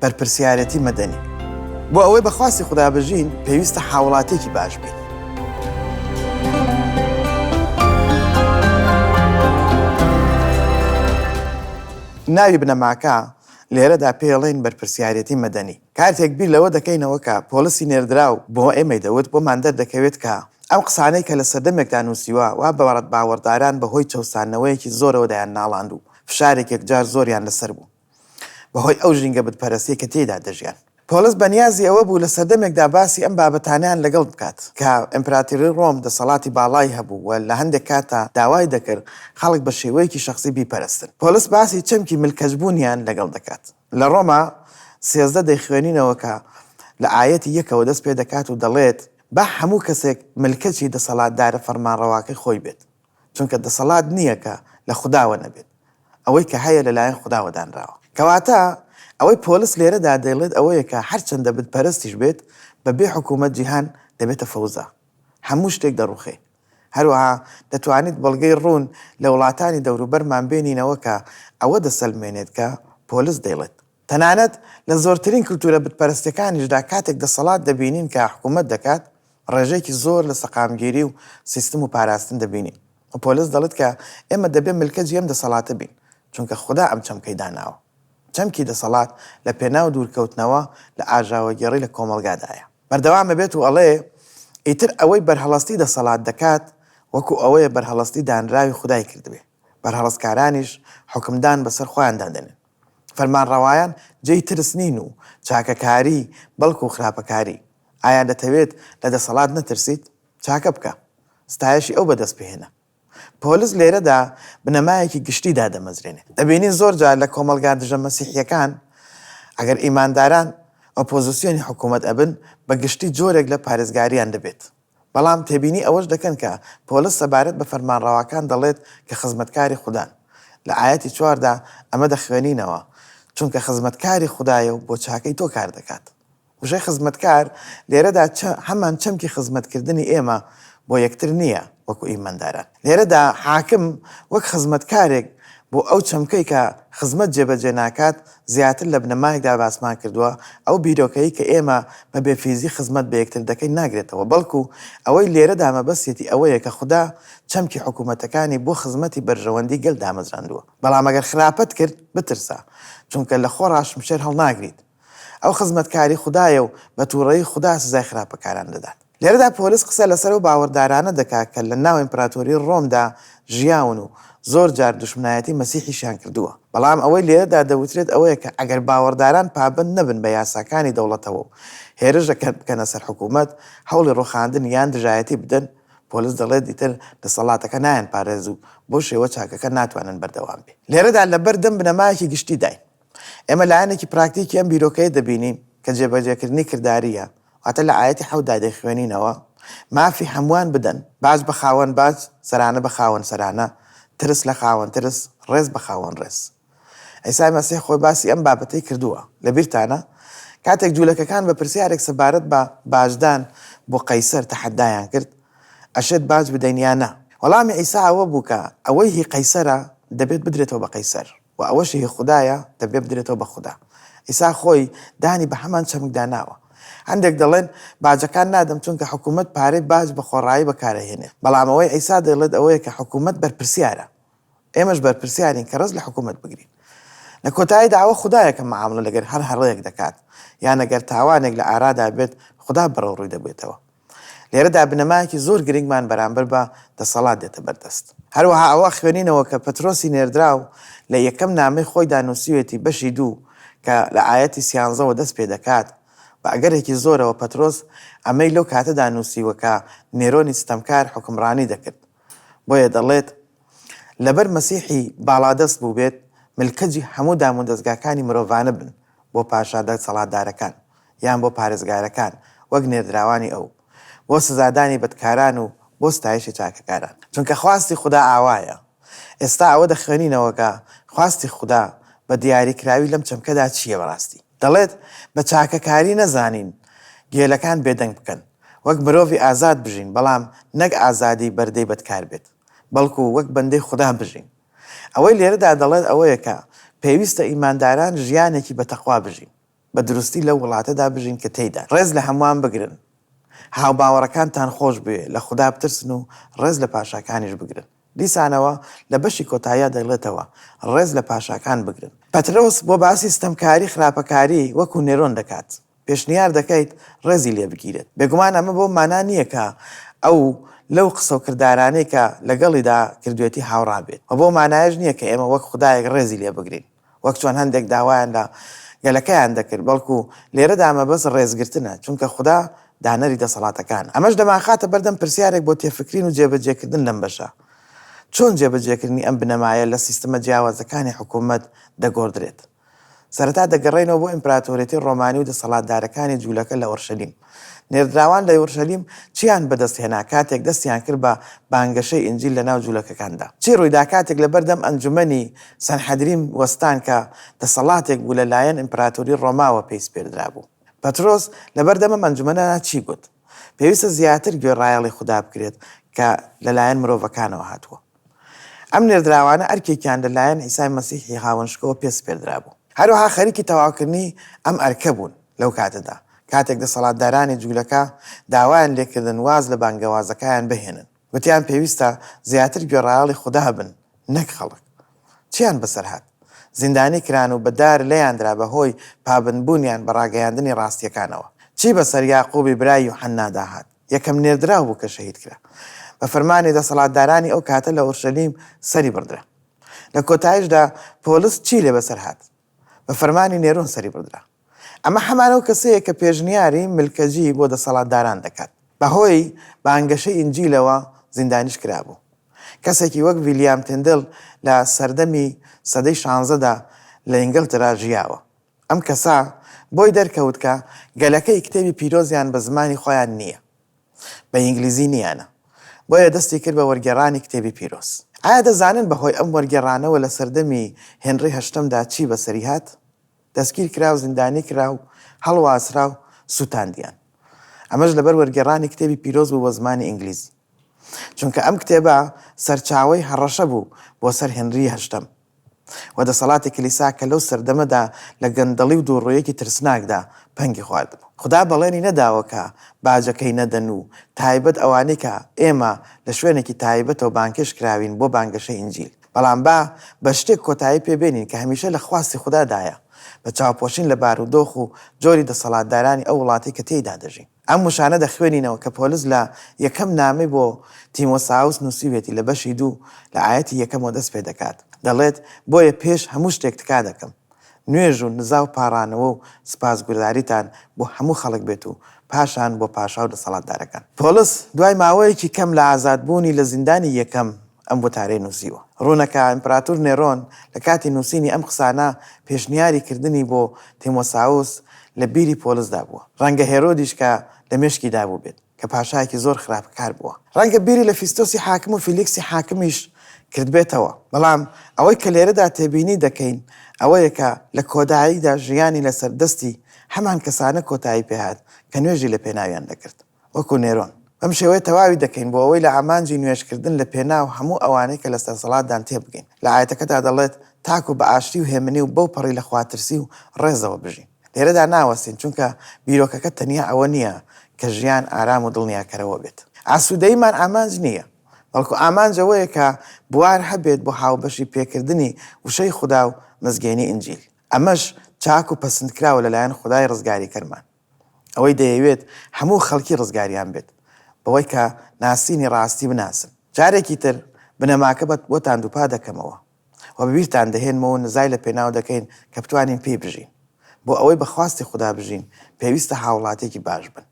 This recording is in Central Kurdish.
بەرپرسیارێتی مەدەنی. بۆ ئەوەی بە خواستی خودا بژین، پێویستە هاوڵاتییەکی باش بین. ناوی بنەماکە لێرەدا پێیەڵێین بەرپرسیارێتی مەدەنی. کاتێک بیر لەوە دەکەینەوە کە پۆڵسی نێردراو بۆ ئێمەی دەوت، بۆمان دەردەکەوێت کە ئەم قسانەی کە لە سەردەمێکدا نووسیوە وا باوەڕداران بەهۆی چەوساندنەوەیەکی زۆرەوە دەیانناڵاند و فشارێک یەکجار زۆریان لەسەر بوو بەهۆی ئەو ژینگە بتپەرستیەی کە تێیدا دەژیان. پۆڵس بەنیازی ئەوە بوو لە سەردەمێکدا باسی ئەم بابەتانەیان لەگەڵ بکات کە ئیمپراتۆری ڕۆم دەسەڵاتی باڵای هەبوو و لە هەندێک کاتدا داوای دەکرد خەڵک بە شێوەیەکی شەخسی بیپەرستن. پۆڵس باسی چەمکی ملکەچبوونیان لەگەڵ دەکات. لە ڕۆما 13 دەیخوێنینەوە کە لە ئایەتی یەکەوە دەست پێ دەکات و دەڵێت، با هەموو کەسێک ملکەچی دەسەڵاتدارە فەرمانڕەواکەی خۆی بێت، چونکە دەسەڵات نییە کە لە خوداوە نەبێت، ئەوەی کە هەیە لەلایەن خوداوە دانراوە. کەواتە ئەوەی پۆلس لێرەدا دەیڵێت ئەوەیە کە هەرچەندە بتپەرستیش بێت، بەبێ حکوومەت جیهان دەبێتە فەوزا، هەموو شتێک دەڕووخێ. هەروەها دەتوانیت بەڵگەی ڕوون لە وڵاتانی دەوروبەرمان بێنینەوە کە ئەوە دەسەلمێنێت کە پۆلس دەیڵێت. تەنانەت لە زۆرترین کلتورە بتپەرستیەکانیشدا کاتێک دەسەڵات دەبینین کە حکومەت دەکات، ڕێژەیەکی زۆر لە سەقامگیری و سیستم و پاراستن دەبینین. و پۆلس دەڵێت کە ئێمە دەبێت ملکەجی ئەم دەسەڵاتە بین، چونکە خودا ئەم چەمکەی داناوە. چەمکی دەسەڵات لە پێناو دوورکەوتنەوە لە ئاژاوەگێڕی لە کۆمەڵگادایە. بەردەوام ئەبێت و ئەڵێ، ئیتر ئەوەی بەرهەڵستی دەسەڵات دەکات، وەکو ئەوەیە بەرهەڵستی دانراوی خودای کردبێ. بەرهەڵستکارانیش حوکمدان بەسەر خۆیاندا دەنێن. فەرمانڕەوایان جێی ترس نین و چاکەکاری، بەڵکو خراپەکاری. ئایا دەتەوێت لە دەسەڵات نەترسیت؟ چاکە بکە. ستایشی ئەو بەدەست بهێنە. پۆلس لێرەدا بنەمایەکی گشتی دادەمەزرێنێت. دەبینین زۆر جار لە کۆمەڵگا دژە مەسیحییەکان ئەگەر ئیمانداران ئۆپۆزسیۆنی حکوومەت ئەبن، بە گشتی جۆرێک لە پارێزگارییان دەبێت. بەڵام تێبینی ئەوەش دەکەن کە پۆلس سەبارەت بە فەرمانڕەواکان دەڵێت کە خزمەتکاری خودان. لە ئایەتی چواردا ئەمە دەخوێنینەوە، چونکە خزمەتکاری خودایە و بۆ چاکەی تۆ کار دەکات. وشەی خزمەتکار لێرەدا هەمان چەمکی خزمەتکردنی ئێمە بۆ یەکتر نییە وەکو ئیمانداران. لێرەدا حاکم وەک خزمەتکارێک بۆ ئەو چەمکەی کە خزمەت جێبەجێ ناکات زیاتر لە بنەمایەکدا باسمان کردووە ئەو بیرۆکەی کە ئێمە بە بێفیزی خزمەت بە یەکتر دەکەین ناگرێتەوە بەڵکو ئەوەی لێرەدا مەبەستیەتی ئەوەیە کە خودا چەمکی حکومەتەکانی بۆ خزمەتی بەرژەوەندی گەل دامەزراندووە بەڵام ئەگەر خراپەت کرد بترسە چونکە لە خۆڕا شمشێر هەڵناگریت ئەو خزمەتکاری خودایە و بە تووڕەیی خودا سزای خراپەکاران دەدات. لێرەدا پۆلس قسە لەسەر ئەو باوەڕدارانە دەکات کە لە ناو ئیمپراتۆری ڕۆمدا ژیاون و زۆر جار دوشمنایەتی مەسیحیشیان کردووە. بەڵام ئەوەی لێرەدا دەوترێت ئەوەیە کە ئەگەر باوەڕداران پابەند نەبن بە یاساکانی دەوڵەتەوە و هێرش بکەنە سەر حکوومەت، هەوڵی ڕووخاندن یان دژایەتی بدەن، پۆلس دەڵێت ئیتر دەسەڵاتەکە نایانپارێز و بەو شێوە چاکەکە ناتوانن بەردەوام بێ. لێرەدا لەبەردەم بنەمایەکی گشتیداین. ئێمە لایەنێکی پراکتیکی ئەم بیرۆکەیە دەبینین کە جێبەجێکردنی کردارییە، واتە لە ئایەتی حەوتدا دەیخوێنینەوە، مافی هەمووان بدەن، باج بە خاوەن باج، سەرانە بە خاوەن سەرانە، ترس لە خاوەن ترس، ڕێز بە خاوەن ڕێز. عیسای مەسیح خۆی باسی ئەم بابەتەی کردووە. لەبیرتانە؟ کاتێک جوولەکەکان بە پرسیارێک سەبارەت بە باجدان بۆ قەیسەر تەحەدایان کرد، ئەشێت باج بدەین یا نا؟ وەڵامی عیسا ئەوە بوو کە ئەوەی هی قەیسەرە دەبێت بدرێتەوە بە قەیسەر. و ئەوەشی هی خودایە دەبێ بدرێتەوە بە خودا. عیسا خۆی دانی بە هەمان چەمکدا ناوە. هەندێک دەڵێن باجەکان نادەم چونکە حکوومەت پارەی باج بە خۆڕایی بەکارئەهێنێت. بەڵام ئەوەی عیسا دەیڵێت ئەوەیە کە حکوومەت بەرپرسیارە. ئێمەش بەرپرسیارین کە ڕێز لە حکوومەت بگرین. لە کۆتاییدا ئەوە خودایە کە مەعامڵە لەگەر هەر هەڵەیەک دەکات یان ئەگەر تاوانێک لە ئارادا بێت خودا بەرەوڕووی دەبێتەوە. لێرەدا بنەمایەکی زۆر گرنگمان بەرامبەر بە دەسەڵات دێتە بەردەست. هەروەها ئەوە ئەخوێنینەوە کە پەترۆسی نێردراو لە یەکەم نامەی خۆیدا نووسیوێتی بەشی دوو کە لە ئایەتی سیانزەوە دەست پێ دەکات، بە ئەگەرێکی زۆرەوە پەترۆس ئەمەی لەو کاتەدا نووسیوە کە نێرۆنی ستەمکار حوکمڕانی دەکرد. بۆیە دەڵێت، لەبەر مەسیحی باڵادەست بووبێت، ملکەجی هەموو دامودەزگاکانی مرۆڤانە بن بۆ پاشا دەسەڵاتدارەکان. یان بۆ پارێزگارەکان وەک نێردراوانی ئەو، بۆ سزادانی بەدکاران و بۆ ستایشی چاکەکاران. چونکە خواستی خودا ئاوایە. ئێستا ئەوە دەخوێنینەوە کە خواستی خودا بە دیاریکراوی لەم چەمکەدا چییە بەڕاستی. دەڵێت، بە چاکەکاری نەزانین گێلەکان بێدەنگ بکەن. وەک مرۆڤی ئازاد بژین، بەڵام نەک ئازادی بەردەی بەدکار بێت، بەڵکو وەک بەندەی خودا بژین. ئەوەی لێرەدا دەڵێت ئەوەیە کە پێویستە ئیمانداران ژیانێکی بە تەقوا بژین. بە دروستی لەو وڵاتەدا بژین کە تێیدان. ڕێز لە هەمووان بگرن. هاوباوەڕەکانتان خۆش بوێ، لە خودا بترسن و ڕێز لە پاشاکانیش بگرن. دیسانەوە لە بەشی کۆتاییا دەڵێتەوە، ڕێز لە پاشاکان بگرن. پەترۆس بۆ باسی ستەمکاری خراپەکاری وەکو نێرۆن دەکات. پێشنیار دەکەیت ڕێزی لێ بگیرێت. بێگومان ئەمە بەو مانا نییە کە ئەو لەو قسە و کردارانەی کە لەگەڵیدا کردوێتی هاوڕا بێت و بەو مانایەش نییە کە ئێمە وەک خودایەک ڕێزی لێ بگرین وەک چۆن هەندێک داوایان لە گەلەکەیان دەکرد، بەڵکو لێرەدا مەبەست ڕێزگرتنە، چونکە خودا دانەری دەسەڵاتەکانە. ئەمەش دەمانخاتە بەردەم پرسیارێک بۆ تێفکرین و جێبەجێکردن لەم بەشە، چۆن جێبەجێکردنی ئەم بنەمایە لە سیستمە جیاوازەکانی حکوومەت دەگۆڕدرێت؟ سەرەتا دەگەڕێینەوە بۆ ئیمپراتۆریەتی ڕۆمانی و دەسەڵاتدارەکانی جوولەکە لە ئۆرشەلیم. نێردراوان لە ئۆرشەلیم چییان بەدەست هێنا کاتێک دەستیان کرد بە بانگەشەی ئینجیل لەناو جوولەکەکاندا؟ چی ڕوویدا کاتێک لەبەردەم ئەنجومەنی سەنحەدریم وەستان کە دەسەڵاتێک بوو لەلایەن ئیمپراتۆری ڕۆماوە پێی سپێردرابوو؟ پەترۆس لەبەردەم ئەم ئەنجومەنەدا چی گوت؟ پێویستە زیاتر گوێڕایەڵی خودا بکرێت کە لەلایەن مرۆڤەکانەوە هاتووە. ئەم نێردراوانە ئەرکێکیان لە لایەن عیسای مەسیحی خاوەنشکۆوە پێ سپێردرابوو. هەروەها خەریکی تەواوکردنی ئەم ئەرکە بوون لەو کاتەدا، کاتێک دەسەڵاتدارانی جوولەکە داوایان لێکردن واز لە بانگەوازەکایان بهێنن. گوتیان پێویستە زیاتر گوێڕایەڵی خودا بن نەک خەڵک. چیان بەسەر هات؟ زیندانی کران و بە دار لێیاندرا بە هۆی پابەندبوونیان بە ڕاگەیاندنی ڕاستییەکانەوە. چی بەسەر یاقوبی برای یوحەننادا هات؟ یەکەم نێردراو بوو کە شەهید کرا. بە فەرمانی دەسەڵاتدارانی ئەو کاتە لە ئۆرشەلیم سەری بڕدرا. لە کۆتایشدا پۆڵس چی لێ بەسەر هات؟ بە فەرمانی نێرۆن سەری بڕدرا. ئەمە هەمان ئەو کەسەیە کە پێشنیاری ملکەجی بۆ دەسەڵاتداران دەکات. بە هۆی بانگەشەی ئینجیلەوە زیندانیش کرابوو. کەسێکی وەک ویلیام تندل لە سەردەمی سەدەی شانزەدا لە ئینگلترا ژیاوە. ئەم کەسە بۆی دەرکەوت کە گەلەکەی کتێبی پیرۆزیان بە زمانی خۆیان نییە، بە ئینگلیزی نییانە، بۆیە دەستی کرد بە وەرگێڕانی کتێبی پیرۆز. ئایا دەزانن بە هۆی ئەم وەرگێڕانەوە لە سەردەمی هێنری هەشتەمدا چی بەسەری هات؟ دەستگیر کرا و زیندانی کرا و هەڵواسرا و سووتاندیان. ئەمەش لەبەر وەرگێڕانی کتێبی پیرۆز بوو بۆ زمانی ئینگلیزی. چونکە ئەم کتێبە سەرچاوەی هەڕەشە بوو بۆ سەر هێنری هەشتەم. و دەسەڵاتی کلیسا کە لەو سەردەمەدا لە گەندەڵی و دووڕوویەکی ترسناکدا پەنگی خواردبوو. خودا بەڵێنی نەداوە کە باجەکەی نەدەن و تایبەت ئەوانەی کە ئێمە لە شوێنێکی تایبەتەوە بانگهێشت کراوین بۆ بانگەشەی ئینجیل. بەڵام با بە شتێک کۆتایی پێ بێنین کە هەمیشە لە خواستی خودادایە، بە چاوپۆشین لە بارودۆخ و جۆری دەسەڵاتدارانی ئەو وڵاتەی کە تێیدا دەژین. ئەم وشانە دەخوێنینەوە کە پۆلس لە یەکەم نامەی بۆ تیمۆساوس نووسیویەتی لە بەشی دوو لە ئایەتی یەکەمەوە دەست پێ دەکات دەڵێت، بۆیە پێش هەموو شتێک تکا دەکەم نوێژ و نزا و پاڕانەوە و سپاسگوزاریتان بۆ هەموو خەڵک بێت و پاشان بۆ پاشا و دەسەڵاتدارەکان. پۆلس دوای ماوەیەکی کەم لە ئازادبوونی لە زیندانی یەکەم ئەم وتارەی نووسیوە. ڕوونە کە ئیمپراتور نێرۆن لە کاتی نووسینی ئەم قسانە پێشنیاری کردنی بۆ تیمۆساوس لە بیری پۆلسدا بووە. ڕەنگە هێرۆدیش کە لە مێشکیدا بووبێت، کە پاشایەکی زۆر خراپکار بووە. ڕەنگە بیری لە فیستۆسی حاکم و فیلیکسی حاکمیش کردبێتەوە. بەڵام ئەوەی کە لێرەدا تێبینی دەکەین ئەوەیە کە لە کۆداییدا ژیانی لەسەر دەستی هەمان کەسانە کۆتایی پێهات کە نوێژی لە پێناویان دەکرد. وەکو نێرۆن. بەم شێوەیە تەواوی دەکەین بۆ ئەوەی لە ئامانجی نوێژکردن لە پێناو هەموو ئەوانەی کە لە دەسەڵاتدان تێبگەین. لە ئایەتەکەدا دەڵێت، تاکو بە ئاشتی و هێمنی و بەو پەڕی لەخواترسی و ڕێزەوە بژین. لێرەدا ناوەستین چونکە بیرۆکەکە تەنیا ئەوە نییە کە ژیان ئارام و دڵنیاکەرەوە بێت. ئاسوودەییمان ئامانج نییە، بەڵکو ئامانج ئەوەیە کە بوار هەبێت بۆ هاوبەشی پێکردنی وشەی خودا و مزگێنی ئینجیل. ئەمەش چاک و پەسندکراوە لەلایەن خودای ڕزگاریکەرمان. ئەوەی دەیەوێت هەموو خەڵکی ڕزگاریان بێت بەوەی کە ناسینی ڕاستی بناسن. جارێکی تر بنەماکە بۆتان دووپات دەکەمەوە و بەبیرتان دەهێنمەوە و نزای لە پێناو دەکەین کە بتوانین پێی بژین. بۆ ئەوەی بە خواستی خودا بژین پێویستە هاوڵاتیەکی باش بن.